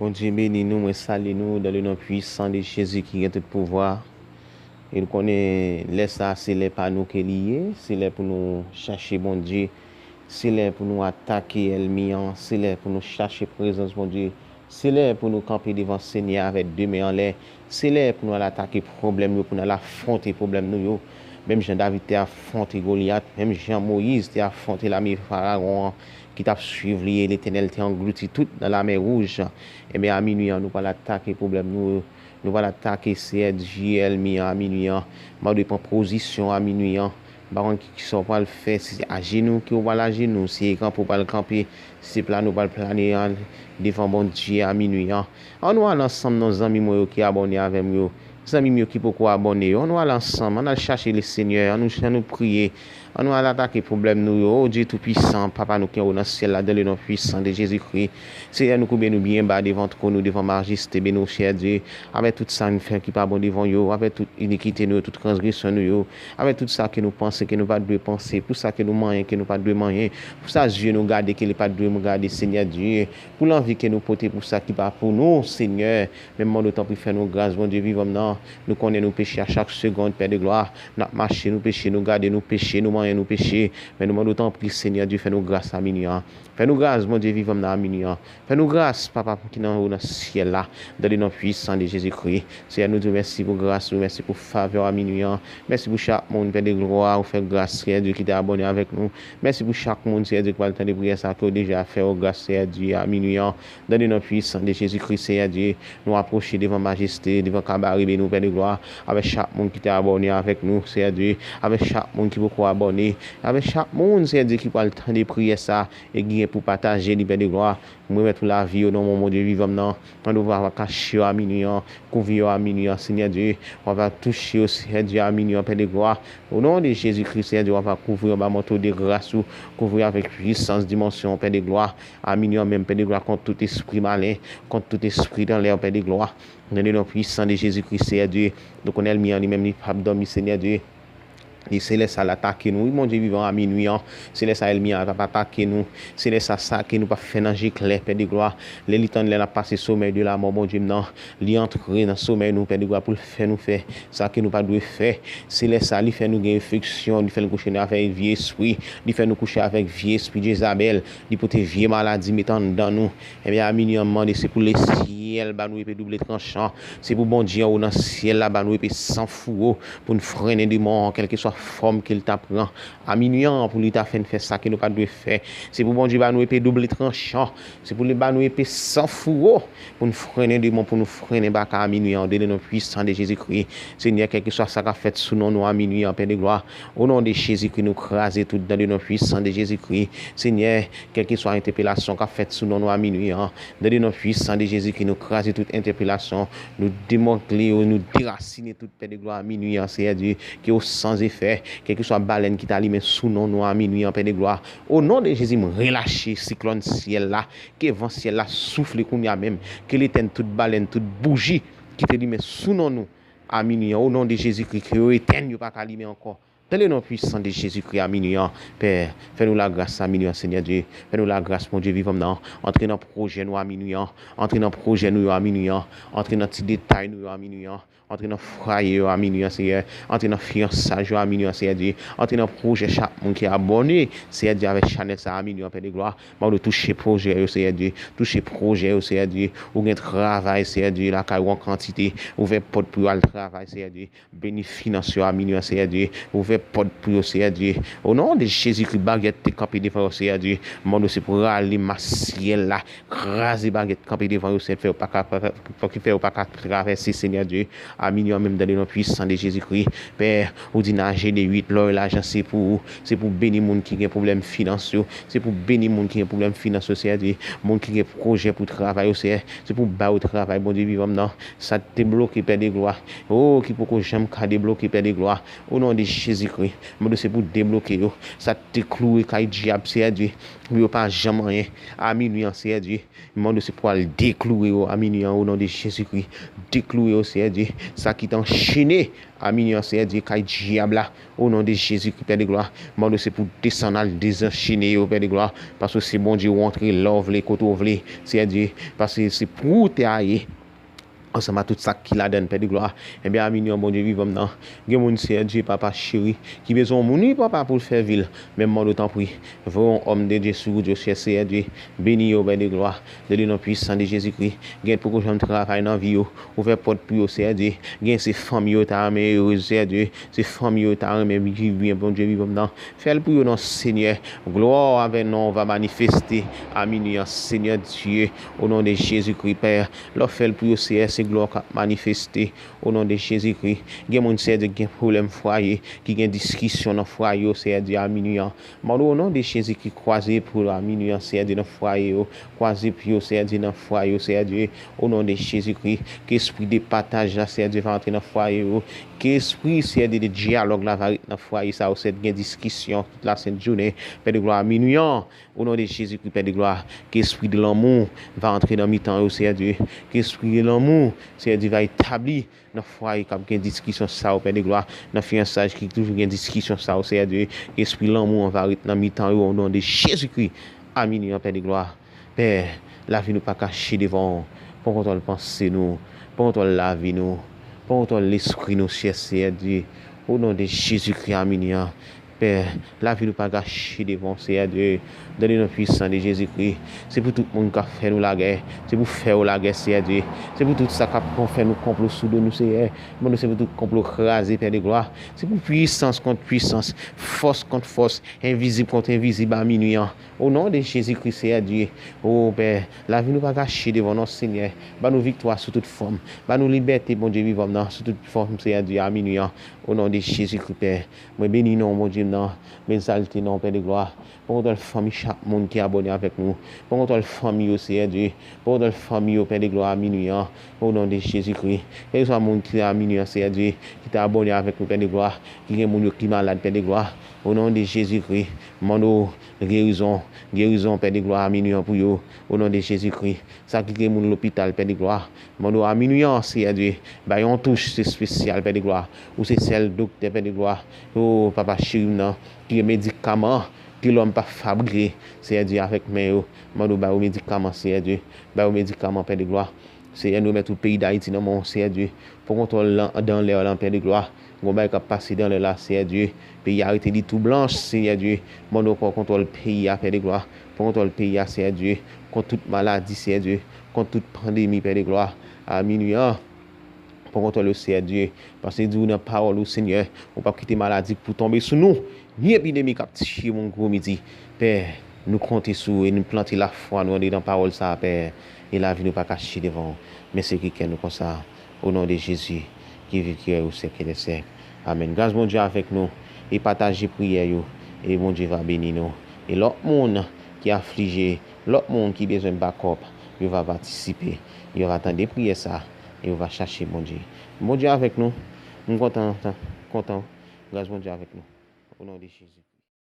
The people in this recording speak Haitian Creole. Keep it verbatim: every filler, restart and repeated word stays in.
Bondye beni nou, mwen salye nou dans le nom puissant de Jésus ki gen tout pouvwa. E nou konnen lè sa a se lè pa nou ke li ye, se lè pou nou chache Bondye, se lè pou nou atake ènmi an, se lè pou nou chache prezans Bondye, se lè pou nou kanpe devan Senyè avèk de men anlè, se lè pou nou al atake pwoblèm yo, pou nou al afwonte pwoblèm nou yo. Menm jan David te afwonte Golyat, menm jan Moyiz te afwonte lame Farawon an ki t ap swiv li, e Letènèl te anglouti tout nan lamè wouj. Ebyen, a minui an, nou pral atake pwoblèm nou yo. Nou pral atake, Seyè Dye, ènmi an a minui an. M ap dwe pran pozisyon a minui an. M pa konn ki, ki sa w pral fè, si se ajenou ke w pral ajenou, si se kanpe w pral kanpe, si se plane w pral plane an devan Bondye a minui an. Ann nou al ansanm non zanmi mwen yo ki abòne avè m yo. Zanmi m yo ki poko abòne yo, ann nou al ansanm, ann al chache le Senyè, ann nou, ann nou priye. Ann nou al atake pwoblèm nou yo. O Dye Toupisan, Papa nou ki anwo nan syèl la, dans le nom puissant de Jésus-Christ. Seyè, nou koube nou byen ba devan twòn ou, devan majeste, beni w, Seyè Dye, avèk tout sa nou fè ki pa bon devan yo, avèk tout inikite nou yo, tout transgresyon nou yo, avèk tout sa ke nou panse ke nou pa t dwe panse, tout sa ke nou manyen ke nou pa t dwe manyen, pou sa zye nou gade ke li pa t dwe gade, Senyè Dye, pou lanvi ke nou pote pou sa ki pa pou nou, Senyè. Men m mande w tanpri fè nou gras, Bondye vivan m nan. Nou konnen nou peche a chak segonn, Pè de glwa. N ap mache, nou peche, nou gade, nou peche, nou manyen, nou peche. Men nou mande w tanpri, Senyè Dye, fè nou gras a minui an. Fè nou gras, Bondye vivan m nan, a minui an. Fè nou gras, Papa ki nan, ou nan syèl la, dans le nom puissant de Jésus-Christ. Seyè, nou di w mèsi pou gras ou, mèsi pou favè w a minui an. Mèsi pou chak moun, Pè de glwa, ou fè gras, Seyè Dye, ki te abòne avèk nou. Mèsi pou chak moun, Seyè Dye, ki pral tande priyè sa, ke w deja fè yo gras, Seyè Dye, a minui an. Dans le nom puissant de Jésus-Christ, Seyè Dye, nou apwoche devan majeste, devan kabare beni w, Pè de glwa, avèk chak moun ki te abòne avèk nou, Seyè Dye, avèk chak moun ki poko abòne, avèk chak moun, Seyè Dye, ki pral tande priyè sa, e ki gen pou pataje li, Pè de glwa. M remèt ou lavi yo nan men w, Bondye vivan m nan. Mande w, Papa, kache yo a minui an, kouvri yo a minui an, Senyè Dye. W ap touche yo, Senyè Dye, a minui an, Pè de glwa. O non de Jezikri, Senyè Dye, w ap kouvri yo anba manto de gras ou, kouvri avèk pisans dimansyon, Pè de glwa. A minui an menm, Pè de glwa, kont tout espri malen, kont tout espri dan lè, Pè de glwa. Nan le non pwisan de Jezikri, Senyè Dye, nou konnen ènmi an li menm, li p ap dòmi, Senyè Dye. Li se lè sa l atake nou, wi, Bondye vivan, a minui an. Se lè sa ènmi an ap atake nou. Se lè sa, sa ke nou p ap fè nan je klè, Pè de glwa. Lè li tann lè n ap pase somèy de lamò, Bondye m nan, li antre nan somèy nou, Pè de glwa, pou l fè nou fè sa ke nou pa dwe fè. Se lè sa, li fè nou gen enfeksyon, li fè nou kouche nou avèk vye espri, li fè nou kouche avèk vye espri Jezabèl, li pote vye maladi mete anndan nou. Ebyen, a minui an, m mande, se pou lesyèl ba nou epe double tranchan. Se pou Bondye anwo nan syèl la ba nou epe san fouwo pou n frennen demon an, kèlkeswa fòm ke l ta pran. A minui an, pou li ta fè n fè sa ke nou pa dwe fè. Se pou Bondye ba nou epe double tranchan. Se pou li ba nou epe san fouwo pou n frennen demon, pou nou frennen baka a minui an, dans le nom puissant de Jésus-Christ. Senyè, kèlkeswa sa k ap fèt sou non nou a minui an, Pè de glwa, o non de Jezikri, nou kraze tout dans le nom puissant de Jésus-Christ. Senyè, kèlkeswa entèpelasyon k ap fèt sou non nou a minui an, dans le nom puissant de Jésus-Christ, nou kraze tout entèpelasyon, nou demantle yo, nou derasine tout, Pè de glwa, a minui an, Senyè Dye, ke yo san efè, kèlkeswa balèn ki ta limen sou non nou a minui an, Pè de glwa. O non de Jezi, m relache siklòn syèl la, ke van syèl la soufle kounye a menm, ke l etèn tout balèn, tout bouji ki te limen sou non nou a minui an. O non de Jezikri, ke yo etèn, yo pa ka limen ankò. Dans le nom puissant de Jésus-Christ, a minui an, Pè, fè nou lagras a minui an, Senyè Dye. Fè nou lagras, Bondye vivan m nan. Antre nan pwojè nou a minui an. Antre nan pwojè nou yo a minui an. Antre nan ti detay nou yo a minui an. Antre nan fwaye yo a minui an, Senyè. Antre nan fiyansaj yo a minui an, Senyè Dye. Antre nan pwojè chak moun ki abòne, Senyè Dye, avèk chanèl sa a minui an, Pè de glwa. Mande w touche pwojè yo, Senyè Dye. Touche pwojè yo, Senyè Dye. Ou gen travay, Senyè Dye, lakay ou an kantite. Ouvè pòt pou yo al travay, Senyè Dye. Beni finans yo a minui an, Senyè Dye. Ouvè pòt pou yo, Senyè Dye. O non de Jezikri, baryè te kanpe devan yo, Senyè Dye. Mande w se pou rale mas syèl la. Kraze baryè kanpe devan yo, Senyè, fè yo pa ka, fè yo pa ka travèse, Senyè Dye. A minui an menm, dans le nom puissant de Jésus-Christ. Pè, ou di nan Jene uit, lò e lajan se pou ou. Se pou beni moun ki gen pwoblèm finans yo. Se pou beni moun ki gen pwoblèm finans yo, Senyè Dye. Moun ki gen pwojè pou travay yo, Senyè. Se pou ba yo travay, Bondye vivan m nan. Sa te bloke, Pè de glwa. O, ki poko janm ka debloke, Pè de glwa. O non de Jezi, Kri. Mande w se pou debloke yo. Sa k te kloure kay dyab, Seyè Dye, pou yo pa janm anyen. A minwi an, Seyè Dye, mande w se pou al dekloure yo. A minwi an, o non de Jezi Kri, dekloure yo, Seyè Dye. Sa ki te anchene, a minwi an, Seyè Dye, kay dyab la, o non de Jezi Kri, Pè de glwa, mande w se pou desann al dezanchene yo, Pè de glwa, paske se Bondye ou antre lè w vle, kote w vle, Seyè Dye, paske se pou ou te a ye. Ansanm a tout sa ki ladann, Pè de glwa. Ebyen, a minwi an, Bondye vivan m nan, gen moun, Seyè Dye, Papa cheri, ki bezwen yon moun, wi, Papa, pou l fè vi l. Men m mande w, tanpri, voye yon òm de Dye sou wout yo, Seyè Dye. Beni yo, Pè de glwa. Nan le non pwisan de Jezi Kri. Gen poko janm travay nan vi yo. Ouvè pòt pou yo, Seyè Dye. Gen se fanmi yo ta renmen erez, Seyè Dye. Se fanmi yo ta renmen viv byen, Bondye vivan m nan. Fè l pou yo non, Senyè. Glwa avè non w va manifeste a minwi an, Senyè Dye, o non de Jezi Kri, Pè. Lè w fè l pou yo, Seyè, se glwa w k ap manifeste, o non de Jezi Kri. Gen moun, Seyè Dye, ki gen pwoblèm fwaye, ki gen diskisyon nan fwaye yo, Seyè Dye, a minwi an. Mande w, o non de Jezi Kri, kwaze epòl yo a minwi an, Seyè Dye, nan fwaye yo. Kwaze pye yo, Seyè Dye, nan fwaye yo, Seyè Dye, o non de Jezi Kri. Ke espri de pataj la, Seyè Dye, va antre nan fwaye yo. Ke espri, Seyè Dye, de dyalòg la va ret nan fwaye sa yo, Seyè Dye, gen diskisyon tout la sent jounen. Pè de glwa, a minwi an, o non de Jezi Kri, Pè de glwa, ke espri de lanmou va antre nan mitan yo, Seyè Dye. Ke espri de lanmou, Seyè Dye, va etabli nan fwaye k ap gen diskisyon sa yo, Pè de glwa, nan fiyansaj ki toujou gen diskisyon sa yo, Seyè Dye. Ke espri lanmou an va ret nan mitan yo, o non de Jezi Kri. A minwi an, Pè de glwa. Pè, lavi nou pa kache devan w. Pran kontwòl panse nou. Pran kontwòl lavi nou. Pran kontwòl lespri nou, chè Seyè Dye. O non de Jezi Kri, a minwi an. Pè, lavi nou pa kache devan w, Seyè Dye. Nan le non pwisan de Jezi Kri. Se pou tout moun k ap fè nou lagè. Se pou fè yo lagè, Seyè Dye. Se pou tout sa k ap fè nou konplo sou do nou, Seyè. Mande w se pou tout konplo kraze, Pè de glwa. Se pou pwisans kont pwisans, fòs kont fòs, envizib kont envizib a minwi an. O non de Jezi Kri, Seyè Dye. O Pè, lavi nou pa kache devan w non, Senyè. Ban nou viktwa sou tout fòm. Ban nou libète, Bondye vivan m nan, sou tout fòm, Seyè Dye, a minwi an. O non de Jezi Kri, Pè. Mwen beni non w, Bondye m nan. Mwen egzalte non w, Pè de glwa. Pran kontwòl fanmi chak moun ki abòne avèk nou. Pran kontwòl fanmi yo, Seyè Dye. Pran kontwòl fanmi yo, Pè de glwa, a minwi an. O non de Jezi Kri. Kèlkeswa moun ki a minwi an, Seyè Dye, ki te abòne avèk nou, Pè de glwa, ki gen moun yo ki malad, Pè de glwa. O non de Jezi Kri, mande w gerizon, gerizon, Pè de glwa, a minwi an pou yo. O non de Jezi Kri, sa ki gen moun lopital, Pè de glwa, mande w a minwi an, Seyè Dye, bay yon tous espesyal, Pè de glwa. Ou se sèl doktè, Pè de glwa. O Papa cheri m nan, ki gen medikaman ke lòm pa fabrike, Seyè Dye, avèk men yo. Mande w bay yo medikaman, Seyè Dye. Bay yo medikaman, Pè de glwa. Seyè, nou remèt tout peyi Dayiti nan men w, Seyè Dye. Pran kontwòl lan, dan lè lan, Pè de glwa. Gon bagay k ap pase dan lè la, Seyè Dye. Peyi a rete li tou blanch, Seyè Dye. Mande w pran kontwòl peyi a, Pè de glwa. Pran kontwòl peyi a, Seyè Dye. Kont tout maladi, Seyè Dye. Kont tout pandemi, Pè de glwa. A minwi an, pran kontwòl yo, Seyè Dye. Paske di w nan pawòl ou, Senyè, ou p ap kite maladi pou tonbe sou nou, ni epidemi k ap tiye moun gwo midi. Pè, nou konte sou ou e nou plante lafwa nou andedan pawòl sa a, Pè, e lavi nou pa kache devan w. Men sekwi kè nou konsa, o non de Jezi, ki viv, ki rèy o syèk dè syèk. Amèn. Gras Bondye avèk nou, e pataje priyè yo, e Bondye va beni nou. E lòt moun ki aflije, lòt moun ki bezwen bakòp, yo va patisipe, yo va tande priyè sa, e yo va chache Bondye. Bondye avèk nou. M kontan, kontan. Gras Bondye avèk nou. O non de Jezi.